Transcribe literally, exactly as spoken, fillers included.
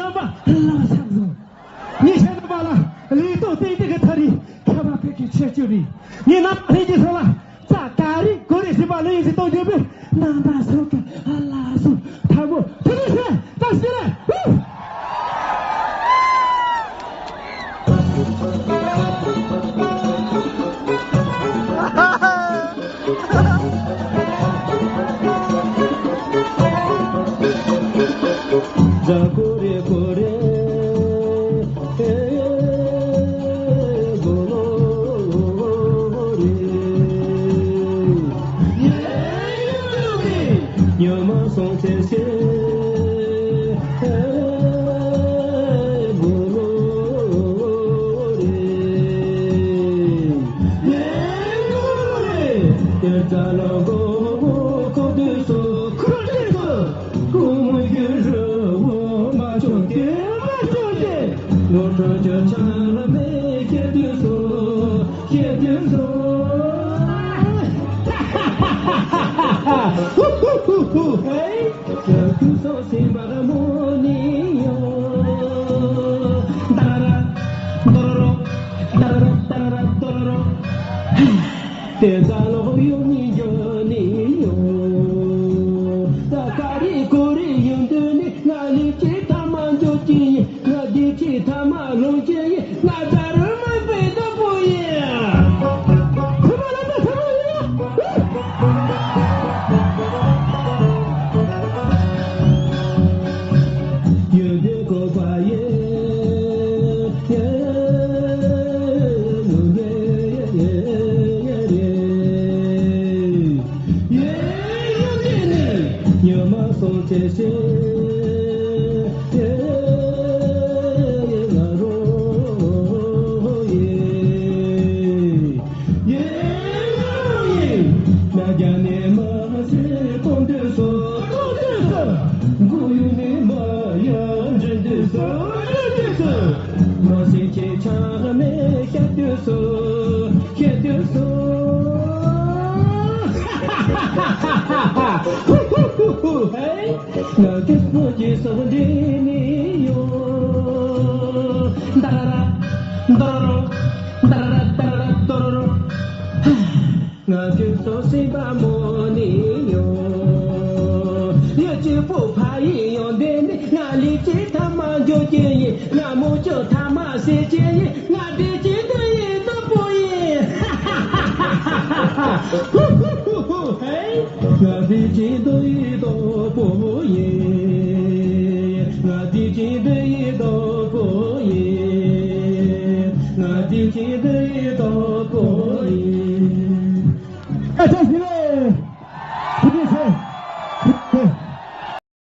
རྣམ་པ་ལ་ཆགས་སོང་། ངས་བཤད་ན་པ་ལ་ལས་དོན་ཏན་ཏིག་གི་ཐག་རིང་ཁ་བ་ཕེབས་ཀྱི་ཆེ་ཆུ་རེད། ངས་རྣམ་པ་ལྷན་རྒྱས་ཚོ་ལ་ཙག་ག་རེ་གོ་རེ་ཟེར་བ་ལ་ཡིན་ཟེར་གཏོང་རྒྱུ་བས། རྣམ་པ་སོགས་ཀྱི་ཨ་ལ་སོ་ཐལ་མོ་ཐུག་ལུགས་ཟེར་ད་ཟེར་རེད། དེ་ཚ་ལོག་ཡོང་ནི་འགྱོ་ནི་ཡོང་། ད་ཀ་རི་ཀོ་རི་ཡོང་དུས་ནི་ང་ལི་ཅི་ཐ་མ་འགྱོ་ཅི་ཡིན། ང་འདི་ཅི་ཐ་མ་ལོང་ཅི་ཡིན། ང་ད་རུ་མ་པའི་ད་པོ་ཡིན། ཐ་མ་ལ་ད་ཐ་མ་ཡིན། ང་ཁྱོད་ཚོ་སེམས་པ་མོ་ནི་ཡོད། ཡོད་ཅི་པོ་ཕ་ཡི་ཡོང་དེ་ནི་ང་ལི་ཅི་ཐ་མ་འཇོ་ཅི་ཡིན། ང་མོ་ཅོ་ཐ་མ་སེ་ཅི་ཡིན། ང་དེ་ཅི་དུ་ཡིན་ཏོ་པོ་ཡིན། ཧ་ཧ་ཧ་ཧ། ཧུ་ཧུ་ཧུ་ཧུ་ཧེ། ང་འདི་ཅི་འདི་ཡི་དོ་པོ་ཡིན། ང་འདི་ཅི་འདི་ཡི་དོ་པོ་ཡིན། ང་འདི་ཅི་འདི་ཡི་དོ་པོ་ཡིན། ཨ་ཅག་ཞི་ལེ།